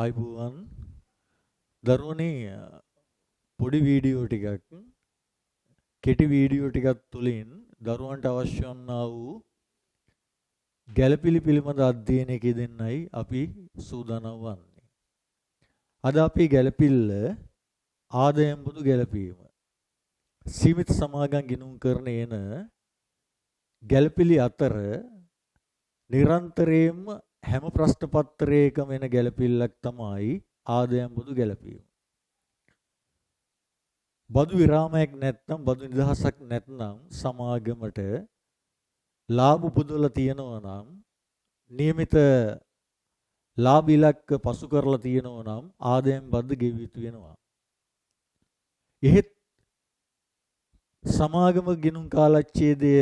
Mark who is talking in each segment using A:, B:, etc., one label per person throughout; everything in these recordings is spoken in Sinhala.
A: ආයුබෝවන් දරුවනේ, පොඩි වීඩියෝ ටිකක්, කෙටි වීඩියෝ ටිකක් තුලින් දරුවන්ට අවශ්‍ය වන්නා වූ ගැළපිලි පිළිබඳ අධ්‍යයනයක යෙදෙන්නයි අපි සූදානම් වන්නේ. අද අපි ගැළපිල්ල ආදායම් බදු ගැළපීම, සීමිත සමාගම් ගිණුම් කරන එන ගැළපිලි අතර නිරන්තරයෙන්ම හැම ප්‍රශ්න පත්‍රයකම එන ගැළපිල්ලක් තමයි ආදායම් බදු ගැළපීම. බදු විරාමයක් නැත්නම්, බදු නිදහසක් නැත්නම්, සමාගමට ලාභ උපදවලා තියෙනවා නම්, නියමිත ලාභ ඉලක්ක පසු කරලා තියෙනවා නම් ආදායම් බද්ද ගෙවිය යුතු වෙනවා. එහෙත් සමාගම ගිණුම් කාලච්ඡේදය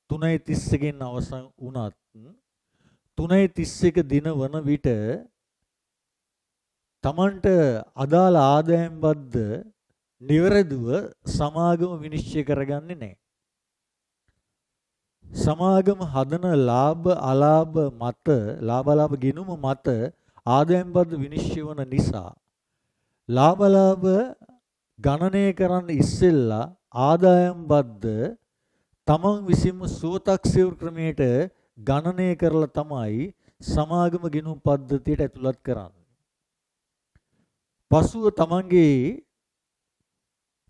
A: 3.31කින් අවසන් වුණත් 3.31 දින වන විට තමන්ට අදාළ ආදායම් බද්ද නිවැරදිව සමාගම විනිශ්චය කරගන්නේ නැහැ. සමාගම හදන ලාභ අලාභ මත, ලාභ අලාභ ගිණුම මත ආදායම් බද්ද විනිශ්චය වන නිසා ලාභ අලාභ ගණනය කරන්න ඉස්සෙල්ලා ආදායම් බද්ද තමන් විසින්ම සුවතක්සේරු ක්‍රමයට ගණනය කරලා තමයි සමාගම ගිණුම් පද්ධතියට ඇතුළත් කරන්නේ. පසුව තමන්ගේ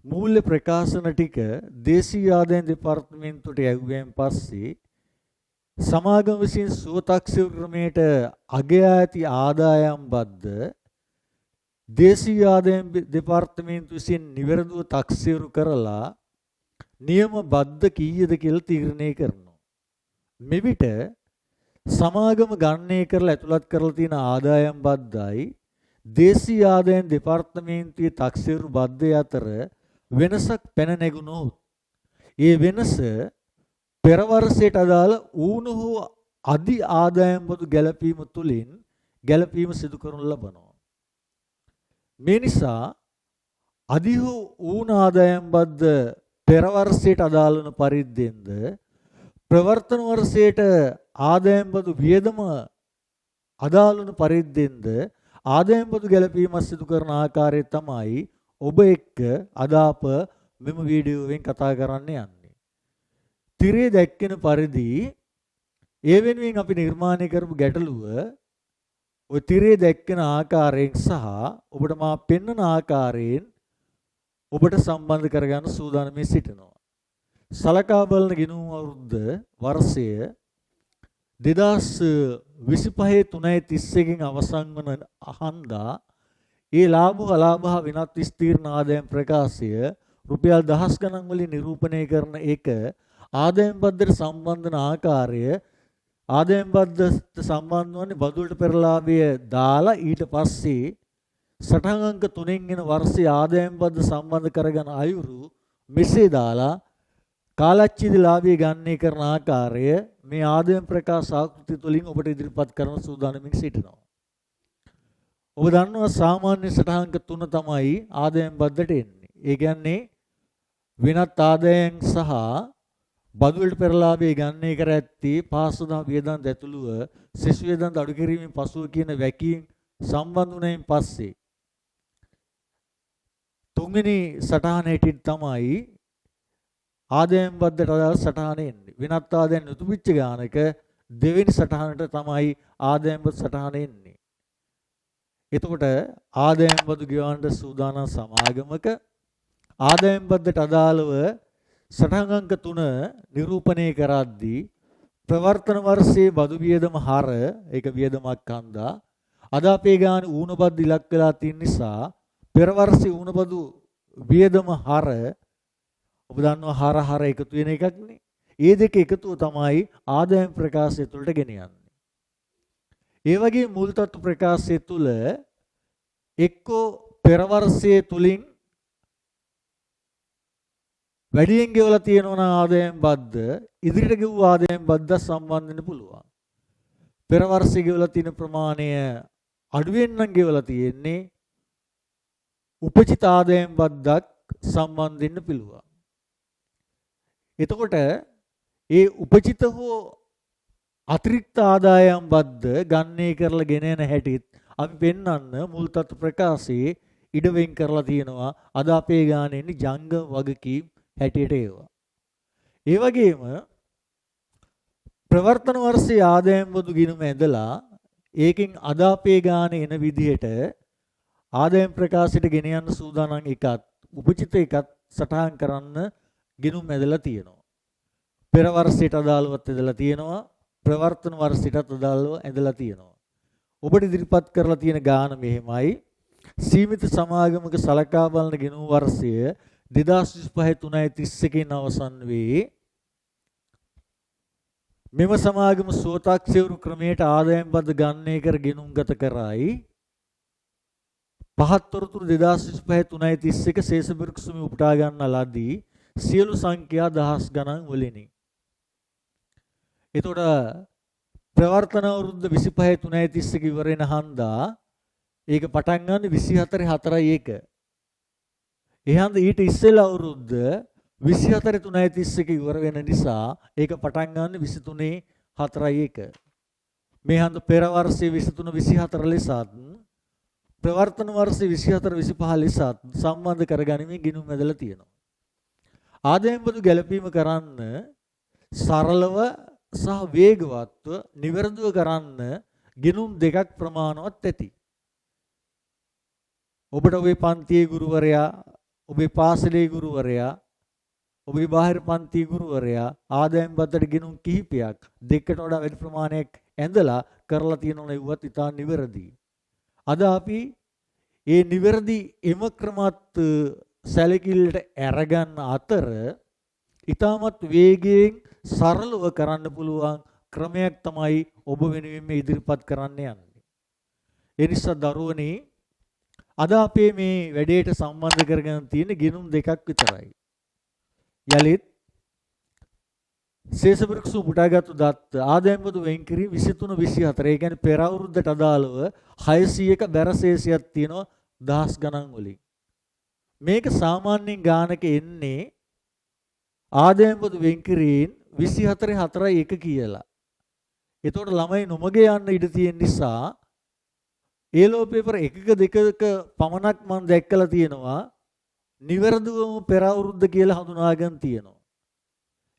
A: මූල්‍ය ප්‍රකාශන ටික දේශීය ආදායම් දෙපාර්තමේන්තුවට යැව්වෙන් පස්සේ සමාගම විසින් සුවතක්සේරු ක්‍රමයට අගයා ඇති ආදායම් බද්ද දේශීය ආදායම් දෙපාර්තමේන්තුව විසින් නිවැරදිව තක්සේරු කරලා නියම බද්ද කීයද කියලා තීරණය කරනවා. මෙවිට සමාගම ගණනය කරලා ඇතුළත් කරලා තියෙන ආදායම් බද්දයි දේශීය ආදායම් දෙපාර්තමේන්තුවේ තක්සේරු බද්දේ අතර වෙනසක් පැන නැගුණොත් ඒ වෙනස පෙර වර්ෂයට අදාළ ඌන හෝ අධි ආදායම් බදු ගැලපීම තුලින් ගැලපීම සිදු කරනු ලබනවා. මේ නිසා අධි හෝ ඌන ආදායම් බද්ද පෙර වර්ෂයට අදාළ වන පරිද්දෙන්ද ප්‍රවර්තන වර්ෂයට ආදායම් බදු වියදම අදාළ වන පරිද්දෙන්ද ආදායම් බදු ගැලපීම සිදු කරන ආකාරය තමයි ඔබ එක්ක අද අප මෙම වීඩියෝවෙන් කතා කරන්න යන්නේ. තිරේ දැක්වෙන පරිදි ඒ වෙනුවෙන් අපි නිර්මාණය කරපු ගැටලුව ඔය තිරේ දැක්වෙන ආකාරයෙන් සහ ඔබට මා පෙන්වන ආකාරයෙන් ඔබට සම්බන්ධ කරගන්න සූදානම්ව සිටිනවා. සලකා බලන ගිණුම් අවුරුද්ද වර්ෂය 2025 3.31කින් අවසන් වන හන්දා ඒ ලාභ අලාභ හා වෙනත් විස්තීර්ණ ආදායම් ප්‍රකාශය රුපියල් දහස් ගණන් වලින් නිරූපණය කරන එක ආදායම් බද්දට සම්බන්ධ වන ආකාරය, ආදායම් බද්දට සම්බන්ධ වන්නේ බදු වලට පෙර ලාභය දාලා ඊට පස්සේ සටහන් අංක 3න් එන වර්ෂයේ ආදායම් බද්ද සම්බන්ධ කරගන අයුරු මෙසේ දාලා කාලච්ඡේද ලාභය ගණනය කරන ආකාරය මේ ආදායම් ප්‍රකාශ ආකෘතිය තුළින් ඔබට ඉදිරිපත් කරන සූදානමින් සිටිනවා. ඔබ දන්නවා සාමාන්‍ය සටහන් අංක 3 තමයි ආදායම් බද්දට එන්නේ. ඒ කියන්නේ වෙනත් ආදායම් සහ බදු වලට පෙර ලාභය ගණනය කර ඇත්තේ 5,000 වියදම් ඇතුළුව සෙසු වියදම් අඩු කිරීමෙන් පසුව කියන වැකීම් සම්බන්ධ වුණයින් පස්සේ තුන්වෙනි සටහන හැටියට තමයි ආදායම් බද්දට අදාළ සටහන එන්නේ. වෙනත් ආදායම් නොතිබිච්ච ගානක දෙවෙනි සටහනට තමයි ආදායම් බදු සටහන එන්නේ. එතකොට ආදායම් බදු ගෙවන්නට සූදානම් සමාගමක ආදායම් බද්දට අදාළව සටහන් අංක 3 නිරූපණය කරද්දී ප්‍රවර්තන වර්ෂයේ බදු වියදම හර, ඒක වියදමක් හන්දා අද අපේ ගාන ඌන බද්ද ඉලක්ක වෙලා තියෙන නිසා පෙර වර්ෂයේ ඌන බදු වියදම හර, ඔබ දන්නවා හර හර එකතු වෙන එකක් නේ. ඒ දෙක එකතුව තමයි ආදායම් ප්‍රකාශය තුළට ගෙන යන්නේ. ඒ වගේ මුල් තත්ත්ව ප්‍රකාශය තුළ එක්කෝ පෙර වර්ෂයේ තුලින් වැඩියෙන් ගෙවලා තියෙනවා නම් ආදායම් බද්ද ඉදිරියට ගෙවූ ආදායම් බද්ද සම්බන්ධ වෙන්න පුළුවන්. පෙර වර්ෂයේ ගෙවලා තියෙන ප්‍රමාණය අඩුවෙන් නම් ගෙවලා තියෙන්නේ උපචිත ආදායම් බද්දක් සම්බන්ධ වෙන්න පුළුවන්. එතකොට ඒ උපචිත හෝ අතිරික්ත ආදායම් බද්ද ගණනය කරලා ගෙන යන හැටිත් අපි පෙන්වන්න මුල් තත්ත්ව ප්‍රකාශයේ ඉඩ වෙන් කරලා තියෙනවා. අද අපේ ගාන එන්නේ ජංගම වගකීම් හැටියට ඒවා. ඒ වගේම ප්‍රවර්තන වර්ෂයේ ආදායම් බදු ගිණුම ඇඳලා ඒකෙන් අද අපේ ගාන එන විදිහට ආදායම් ප්‍රකාශයට ගෙන යන්න සූදානම් එකත් උපචිත එකත් සටහන් කරන්න ගිණුම් ඇදලා තියෙනවා. පෙර වර්ෂයට අදාළවත් ඇදලා තියෙනවා, ප්‍රවර්තන වර්ෂයටත් අදාළව ඇදලා තියෙනවා. ඔබට ඉදිරිපත් කරලා තියෙන ගාන මෙහෙමයි. සීමිත සමාගමක සලකා බලන ගිණුම් වර්ෂය 2025 3.31 අවසන් වේ. මෙම සමාගම ස්වතක්සේවරු ක්‍රමයට ආදායම් බද්ද ගණනය කර ගිණුම්ගත කරයි. පහත් තොරතුරු 2025 3.31 ශේෂ පිරික්සුමේ උපුටා ගන්නා ලදී සියලු සංඛ්‍යා දහස් ගණන් වලිනි. එතකොට ප්‍රවර්තන අවුරුද්ද 25 3.31 ඉවර වෙන හන්දා ඒක පටන් ගන්න 24 4.1. ඒ හන්ද ඊට ඉස්සෙල්ලා අවුරුද්ද 24 3.31 ඉවර වෙන නිසා ඒක පටන් ගන්න 23 4.1. මේ හන්ද පෙර වර්ෂයේ 23 24 ලෙසත් ප්‍රවර්තන වර්ෂයේ 24 25 ලෙසත් සම්බන්ධ කරගනිමින් ගිණුම් ඇදලා තියෙනවා. ආදායම් බදු ගැලපීම කරන්න සරලව සහ වේගවත්ව නිවැරදිව කරන්න ගිණුම් දෙකක් ප්‍රමාණවත් ඇති. ඔබට ඔබේ පන්තියේ ගුරුවරයා, ඔබේ පාසලේ ගුරුවරයා, ඔබේ බාහිර පන්තියේ ගුරුවරයා ආදායම් බද්දට ගිණුම් කිහිපයක් දෙකට වඩා වැඩි ප්‍රමාණයක් ඇඳලා කරලා තියෙනවා නෙව්වත් ඉතා නිවැරදි. අද අපි ඒ නිවැරදි එම ක්‍රමත් සැලකිල්ලට අරගන්න අතර ඉතාමත් වේගයෙන් සරලව කරන්න පුළුවන් ක්‍රමයක් තමයි ඔබ වෙනුවෙන් මේ ඉදිරිපත් කරන්න යන්නේ. ඒ නිසා දරුවනේ අද අපේ මේ වැඩේට සම්බන්ධ කරගෙන තියෙන ගිණුම් දෙකක් විතරයි. යලිත් ශේෂ පිරික්සුම උපුටාගත්තු දත්ත ආදායම් බදු වෙන් කිරීම 23 24. ඒ කියන්නේ පෙර අවුරුද්දට අදාළව 600ක බැර ශේෂයක් තියෙනවා දහස් ගණන් වලින්. මේක සාමාන්‍යයෙන් ගානක එන්නේ ආදායම් බදු වෙන් කිරීම 24 4 1 කියලා. එතකොට ළමයි නොමග යන්න ඉඩ තියෙන නිසා ඒලෝ පේපර් එකක දෙකක පමණක් මම දැක්කලා තියෙනවා නිවැරදිවම පෙර අවුරුද්ද කියලා හඳුනාගෙන තියෙනවා.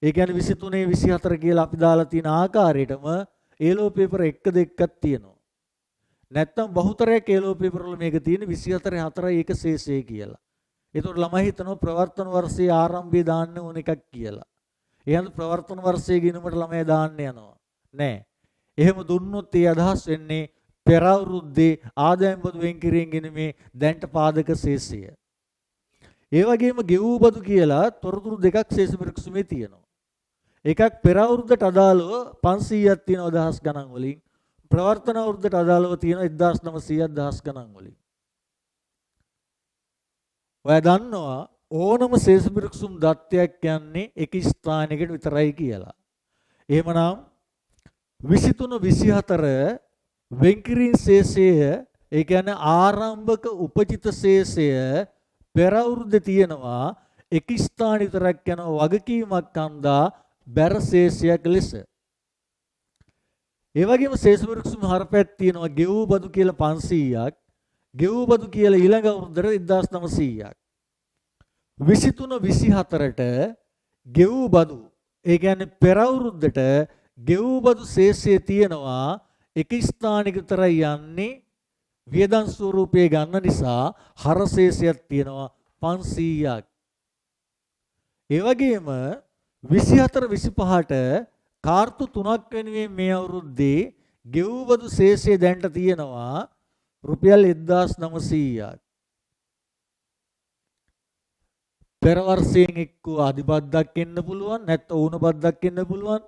A: ඒ කියන්නේ 23 24 කියලා අපි දාලා තියෙන ආකාරයටම ඒලෝ පේපර් 1 2ක් තියෙනවා. නැත්තම් බහුතරයක් ඒලෝ පේපර් වල මේක තියෙන 24 4 1 ශේෂය කියලා. එතකොට ළමයි හිතනවා ප්‍රවර්තන වර්ෂයේ ආරම්භයේ දාන්න ඕන එකක් කියලා. එහෙනම් ප්‍රවර්තන වර්ෂයේ ගිණුමට ළමයි දාන්න යනවා. නෑ. එහෙම දුන්නොත් ඒ අදහස් වෙන්නේ පෙර අවුරුද්දේ ආදායම් බදු වෙන් කිරීම ගිණුමේ දැන්ට පාදක ශේෂය. ඒ වගේම ගෙවූ බදු කියලා තොරතුරු දෙකක් ශේෂ පිරික්සුමේ තියෙනවා. එකක් පෙර අවුරුද්දට අදාළව 500ක් තියෙනවා දහස් ගණන් වලින්. ප්‍රවර්තන අවුරුද්දට අදාළව තියෙනවා 1900ක් දහස් ගණන් වලින්. ඔයා දන්නවා ඕනම ශේෂ පිරික්සුම් දත්තයක් යන්නේ එක ස්ථානයකට විතරයි කියලා. එහෙමනම් 23 24 වෙන්කිරීම ශේෂය, ඒ කියන්නේ ආරම්භක උපචිත ශේෂය පෙර අවුරුද්දේ තියෙනවා එක ස්ථාන විතරක් යන වගකීමක් අන්දා බැර ශේෂයක් ලෙස. ඒ වගේම ශේෂ පිරික්සුම් හරපැත් තියෙනවා ගෙවූ බදු කියලා 500ක්, ගෙවූ බදු කියලා ඊළඟ අවුරුද්දට 1900ක්. 23 24ට ගෙවූ බදු, ඒ කියන්නේ පෙර අවුරුද්දට ගෙවූ බදු ශේෂය තියෙනවා එක ස්ථානයක විතරයි යන්නේ වියදම් ස්වරූපයේ ගන්න නිසා හර ශේෂයක් තියෙනවා 500ක්. ඒ වගේම 24 25ට කාර්තු තුනක් වෙනුවෙන් මේ අවුරුද්දේ ගෙවූ බදු ශේෂය දැන්ට තියෙනවා රුපියල් 1900ක්. පෙර වර්ෂයෙන් එක්ක අධිබද්දක් එන්න පුළුවන්, නැත්නම් ඌන බද්දක් එන්න පුළුවන්.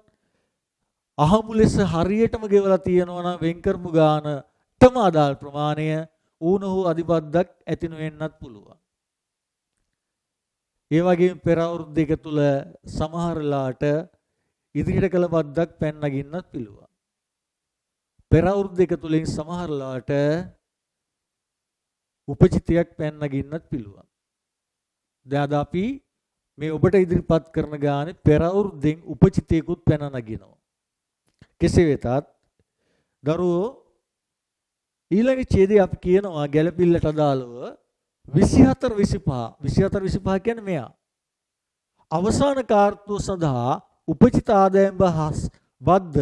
A: අහඹු ලෙස හරියටම ගෙවලා තියෙනවා නම් වෙන් කරපු ගානටම අදාළ ප්‍රමාණය ඌන හෝ අධිබද්දක් ඇති නොවෙන්නත් පුළුවන්. ඒ වගේම පෙර අවුරුදු දෙක තුල සමහර වෙලාවට ඉදිරියට කළ බද්දක් පැන් නගින්නත් පුළුවන්. පෙර අවුරුදු දෙක තුලින් සමහර වෙලාවට උපචිතයක් පැන් නගින්නත් පුළුවන්. දැන් අද අපි මේ ඔබට ඉදිරිපත් කරන ගානේ පෙර අවුරුද්දෙන් උපචිතයකුත් පැන නගිනවා. කෙසේ වෙතත් දරුවෝ ඊළඟ ඡේදය අපි කියනවා ගැළපිල්ලට අදාළව 24 25 24 25 කියන්නේ මෙයා. අවසාන කාර්තුව සඳහා උපචිත ආදායම් බද්ද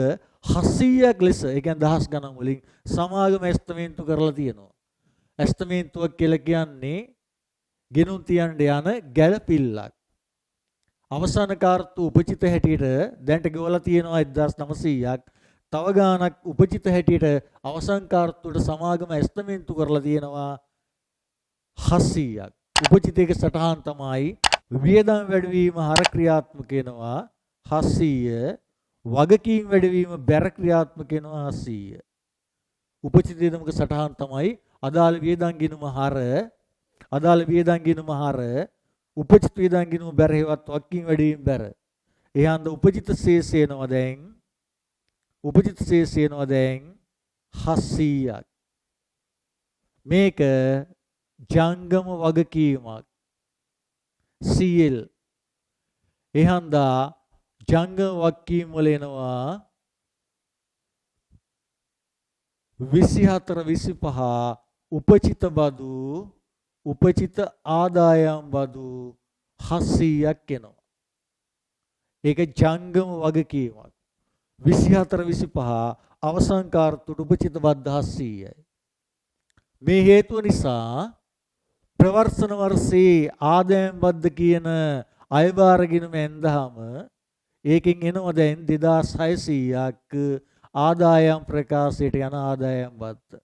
A: 700ක් ලෙස, ඒ කියන්නේ දහස් ගණන් වලින් සමාගම ඇස්තමේන්තු කරලා තියෙනවා. ඇස්තමේන්තුවක් කියලා කියන්නේ ගෙනුම් තියන්න යන ගැළපිල්ලක්. අවසාන කාර්තුව උපචිත හැටියට දැන්ට ගෙවලා තියෙනවා 1900ක්. තව ගාණක් උපචිත හැටියට අවසන් කාර්තුවට සමාගම ඇස්තමේන්තු කරලා තියෙනවා 700ක්. උපචිතයක සටහන් තමයි වියදම් වැඩිවීම හර ක්‍රියාත්මක වෙනවා 700, වගකීම් වැඩිවීම බැර ක්‍රියාත්මක වෙනවා 700. උපචිත වියදමක සටහන් තමයි අදාළ වියදම් ගිණුම හර, අදාළ වියදම් ගිණුම හර, උපචිත වියදම් ගිණුම බැර හේවත් වගකීම් වැඩිවීම බැර. ඒ හන්ද උපචිත ශේෂය එනවා දැන්, උපචිත ශේෂය එනවා දැන් 700ක්. මේක ජංගම වගකීමක් CL. ඒ හන්දා ජංගම වගකීම් වල එනවා 24 25 උපචිත බදු, උපචිත ආදායම් බදු 700ක් එනවා. ඒක ජංගම වගකීමක්. 24 25 අවසන් කාර්තුවට උපචිත බද්ද 700යි. මේ හේතුව නිසා ප්‍රවර්ෂණ වර්ෂයේ ආදායම් බද්ද කියන අයභාර ගිණුම ඇන්දහම ඒකෙන් එනවා දැන් 2600ක් ආදායම් ප්‍රකාශයට යන ආදායම් බද්ද.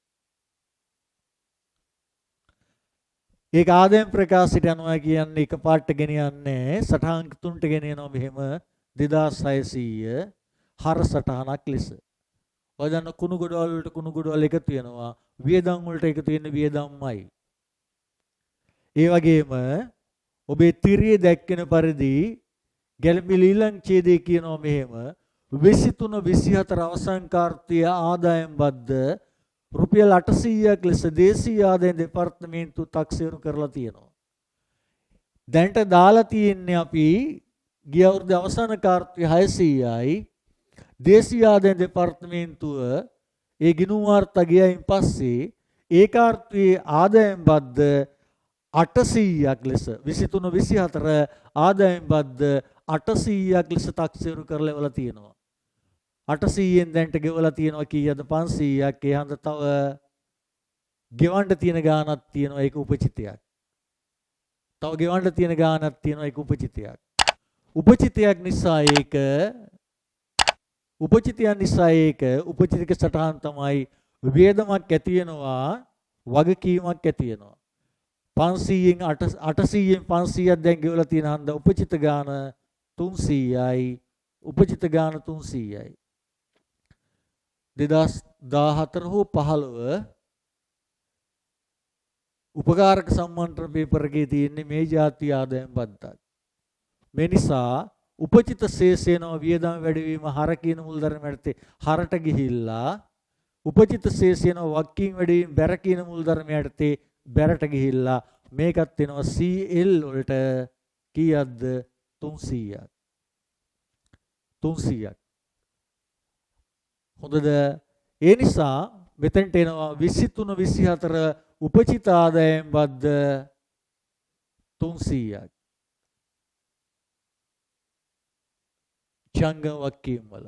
A: ඒක ආදායම් ප්‍රකාශයට යනවා කියන්නේ එකපාරට ගෙනියන්නේ සටහන් තුනට ගෙනියනවා මෙහෙම 2600 හර සටහනක් ලෙස. ඔය දන්න කුණු ගොඩවල් වලට කුණු ගොඩවල් එකතු වෙනවා, වියදම් වලට එකතු වෙන්නේ වියදම්මයි. ඒ වගේම ඔබේ තිරියේ දැක්වෙන පරිදි ගැළපිලි ඊළඟ ඡේදයේ කියනවා මෙහෙම 23 24 අවසන් කාර්තුවේ ආදායම් බද්ද රුපියල් 800ක් ලෙස දේශීය ආදායම් දෙපාර්තමේන්තුව තක්සේරු කරලා තියෙනවා. දැන්ට දාලා තියෙන්නේ අපි ගිය අවුරුද්දේ අවසාන කාර්තුවේ 600යි. දේශීය ආදායම් දෙපාර්තමේන්තුව ඒ ගිණුම් වාර්තා ගියයින් පස්සේ ඒ කාර්තුවේ ආදායම් බද්ද 800ක් ලෙස 23 24 ආදායම් බද්ද 800ක් ලෙස තක්සේරු කරලා එවලා තියෙනවා. 800න් දැන්ට ගෙවලා තියෙනවා කීයද 500ක්. ඒ හන්ද තව ගෙවන්න තියෙන ගාණක් තියෙනවා, ඒක උපචිතයක්. තව ගෙවන්න තියෙන ගාණක් තියෙනවා, ඒක උපචිතයක්. උපචිතයක් නිසා ඒක උපචිතයන් නිසා ඒක උපචිතක සටහන් තමයි වියදමක් ඇති වෙනවා, වගකීමක් ඇති වෙනවා. 500න් 800න් 500ක් දැන් ගෙවලා තියෙන හන්ද උපචිත ගාණ 300යි, උපචිත ගාණ 300යි. 2014 හෝ 15 උපකාරක සම්මන්ත්‍රණ පේපර් එකේ තියෙන්නේ මේ ජාති ආදායම් බද්දක්. මේ නිසා උපචිත ශේෂයනවා වියදම වැඩිවීම හර කියන මුල්ධර්ම යටතේ හරට ගිහිල්ලා, උපචිත ශේෂයනවා වගකීම් වැඩිවීම බැර කියන මුල්ධර්ම යටතේ බැරට ගිහිල්ලා මේකත් වෙනවා CL වලට කීයක්ද 300ක්. 300ක්. හොඳද? ඒ නිසා මෙතෙන්ට එනවා 23 24 උපචිත ආදායම් බද්ද 300ක්. ජංගම වගකීම් වල.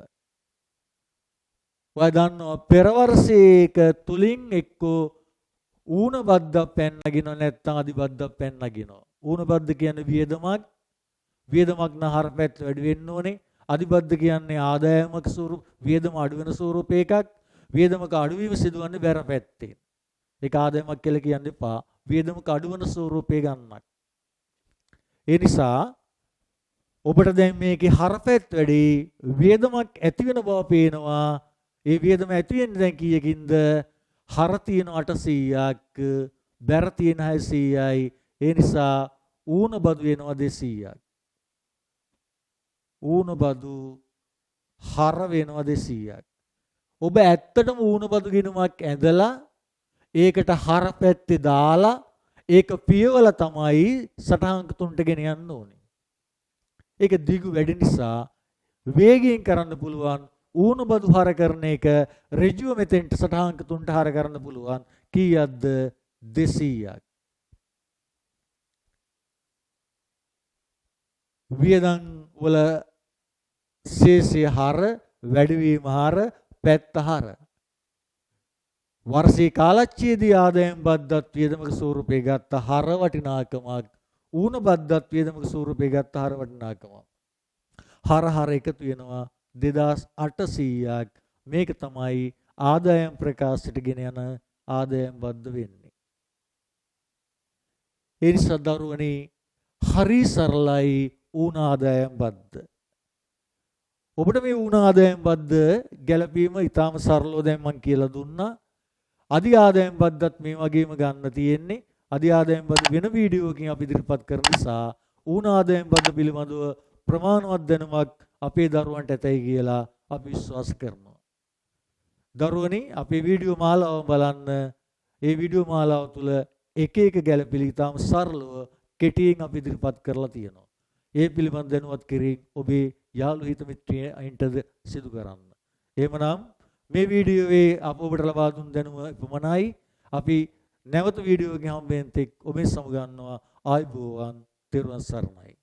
A: ඔයා දන්නවා පෙර වර්ෂයේ එක තුලින් එක්කෝ ඌන බද්දක් පැන් නගිනව නැත්නම් අදි බද්දක් පැන් නගිනව. ඌන බද්ද කියන්නේ වියදමක්. වියදමක් නම් හර පැත්ත වැඩි වෙන්න ඕනේ. අදි බද්ද කියන්නේ ආදායමක ස්වරූප, වියදම අඩු වෙන ස්වරූප එකක්. වියදමක අඩුවීම සිදුවන්නේ බැර පැත්තෙන්. ඒක ආදායමක් කියලා කියන්න එපා. වියදමක අඩු වෙන ස්වරූපේ ගන්නක්. ඒ නිසා ඔබට දැන් මේකේ හරපැත්ත වැඩි වියදමක් ඇති වෙන බව පේනවා. ඒ වියදම ඇති වෙන්නේ දැන් කීයකින්ද? හර තියෙන 800ක්, බැර තියෙන 600යි. ඒ නිසා ඌන බදු වෙනවා 200ක්. ඌන බදු හර වෙනවා 200ක්. ඔබ ඇත්තටම ඌන බදු ගිණුමක් ඇඳලා ඒකට හර පැත්තේ දාලා ඒක පියවල තමයි සටහන් තුනට ගෙන යන්න ඕනේ. ඒක දිගු වැඩි නිසා වේගයෙන් කරන්න පුළුවන්. ඌණ බදු හර කරන එක ඍජුව මෙතෙන්ට සටහන් අංක 3ට හර කරන්න පුළුවන්. කීයක්ද? 200ක්. වියදම් වල ශේෂය හර වැඩිවීම හර පැත්ත හර. වර්ෂයේ කාලච්ඡේදී ආදායම් බද්දත් වියදමක ස්වරූපේ ගත්ත හර වටිනාකමක්, ඌණ බද්දත් වියදමක ස්වරූපේ ගත්ත හර වටිනාකමක්. හර හර එකතු වෙනවා 2800ක්. මේක තමයි ආදායම් ප්‍රකාශයට ගෙන යන ආදායම් බද්ද වෙන්නේ. ඒ නිසා දරුවනි, හරි සරලයි ඌණ ආදායම් බද්ද. ඔබට මේ ඌණ ආදායම් බද්ද ගැලපීම ඉතාම සරලව දැන් මං කියලා දුන්නා. අධි ආදායම් බද්දත් මේ වගේම ගන්න තියෙන්නේ. අධි ආදායම් බද්ද වෙන වීඩියෝ එකකින් අපි ඉදිරිපත් කරන නිසා ඌණ ආදායම් බද්ද පිළිබඳව ප්‍රමාණවත් දැනුමක් අපේ දරුවන්ට ඇතයි කියලා අපි විශ්වාස කරනවා. දරුවනි, අපේ වීඩියෝ මාලාව බලන්න. ඒ වීඩියෝ මාලාව තුළ එක එක ගැළපිලි ඉතාම සරලව කෙටියෙන් අපි ඉදිරිපත් කරලා තියෙනවා. ඒ පිළිබඳ දැනුවත් කිරීම ඔබේ යාළු හිත මිත්‍රයින්ටද සිදු කරන්න. එහෙමනම් මේ වීඩියෝවේ අප ඔබට ලබා දුන් දැනුම එපමණයි. අපි නැවත වීඩියෝ එකකින් හම්බ වෙන තෙක් ඔබෙන් සමුගන්නවා. ආයුබෝවන්, තෙරුවන් සරණයි.